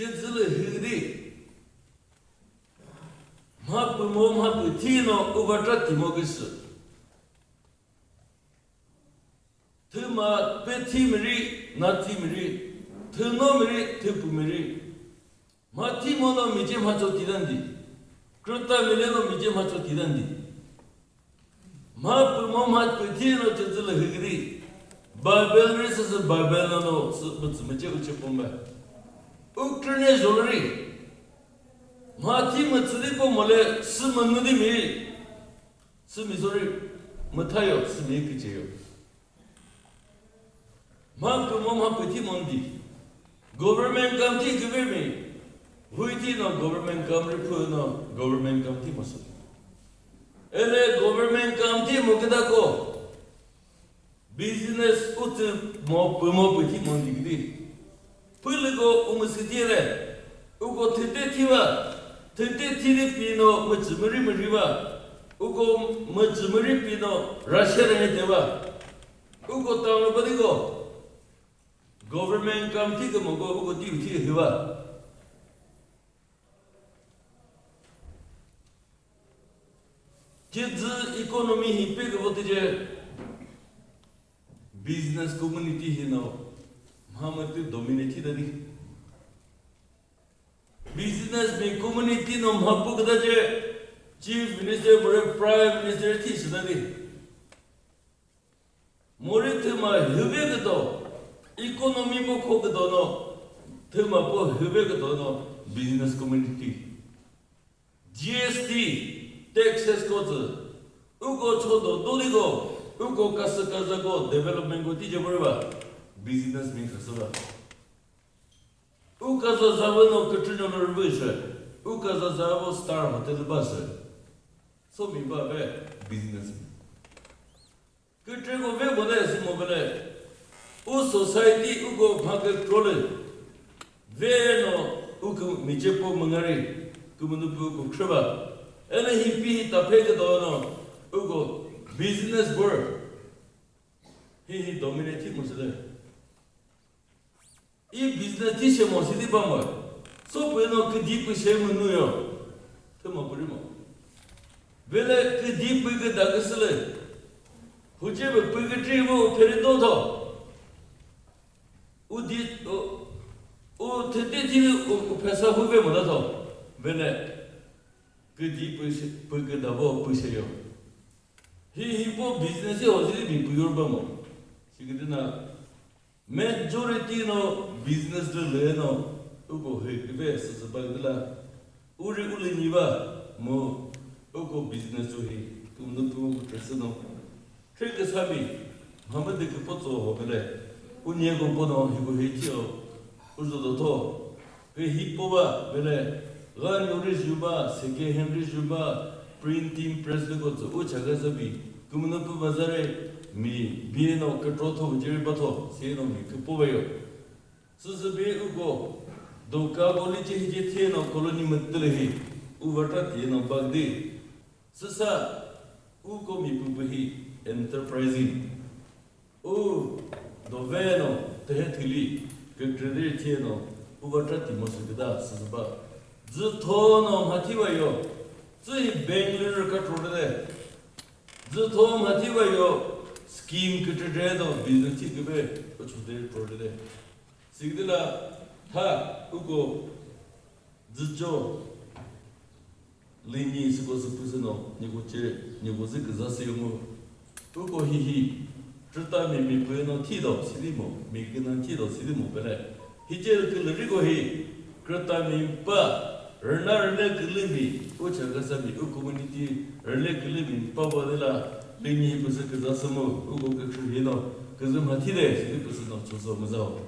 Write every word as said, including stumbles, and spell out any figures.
Cüzülü hügüdi. Mha pü mo, mha pü thi no uva tra timo küsü. Thüma pe thi miri, na thi miri, thüno miri, thüpu miri. Mha thi mo no mi ce mha cho tidan di. Krüta mile no mi ce mha cho tidan di. Mha pü mo mha pü thi no cüzülü hügüdi. Bible ri sü sü Bible no no sü mü tsü mü ce u ce pom ba. Ukrüne zolri. Mha thi mü tsü di po mo le sü mü nü di mi. Sü mi zori mü thayo, sü mi küce yo. Mha pü mo mha pü thi mo ndi. Government kam thi küve mi. Hui thi no government kam ri pü no government kam thi mo sü. Ele government kam thi mo küda ko. Business utü mo pü mo pü thi mo ndi küdi. Pülüko umüsütire, uko thüte thiva, thüte thiri pino mütsümüri müriva, uko mütsümüri pino Russia rehete va, uko tanglo badiko, government kam thi kümoko uko thi uthi hiva. Cüzü economy hi pe küvo tüce business community hi no mha mütü dominate thi tadi. Business mi community no mha pü küta ce chief minister pore prime minister thi sü tadi. Mori thüma hüve küdo, economy po kho küdo no, thüma po hüve küdo no business community. G S T, taxes ko tsü, uko chodo doligo, uko kasü kazako development ko tije boriba, business mi kasüba. Uka za za vü no kütü no rüvü sü, uka za za vü star hotel ba sü. So mi ba ve business mi. Kütü ko ve bo de si mo bele. U society uko mha kükro le. Ve no uko mi ce po müngari, kümünu pü uko khrüba. Ele hi pi hi ta phe küdo no uko business world. Hi hi dominate thi mo sü le. I business thi she mo sidi ba mo. So pü no küdi pü she mo nu yo. Thüma pü ri mo. Vele küdi pü küda küsü le. Huce pü pü kütri mo pheri do tho. U di, u, u thüte thi u, u phesa hu ve mo da tho. Vele küdi pü she, pü küda vo pü she yo. Hi, hi po business hi ho sidi mi pü yor ba mo. Sikidi na Majority no business lü lü no, uko hi küve sü sü ba küla. Uri uli nyi ba, mu, uko business to hi, kümünu pü uko trese no. Kre küsa mi, mha müdü küpo tso ho bele. Unye ko po no, hi ko hi thiyo, uzo do tho. Pe hi po ba, bele, gari uri jü ba, second hand ri jü ba, printing press lü ko tsü, u cha küsa bi, kümünu pü bazar e, mi, bi no, kükro tho, jeri ba tho, se no mi, küpo ba yo. Süsü bi uko, doka ko li che hi che the no, colony mütülü hi, u vata ti no, bagdi. Süsa, uko mi pü pü hi, enterprising. U dove no, tehe thili, kükre de thiye no, u vatra timo sü küda, süsü ba. Zü tho no mha thi va yo, zü hi bank lü rü ka tro de. Zü tho mha thi va yo, scheme kükre de do, business thi küve, u chu de tro de. Siküdila, tha, uko, zü cho, Lünyi süko sü püsü no, niko che, niko zü küza sü yomu. Uko hihi, chüta mi mi pü no thi do, sili mo, mi kü no thi do, sili mo pele. Hi che külü riko hi, krüta mi pa, rüna rüna külü mi, u cha küsa mi, u community, rüna külü mi, pa ba de la, lünyi hi püsü küza sü mo, uko kükre hi no, küzü mha thi de, sili püsü no, cho so mu zao.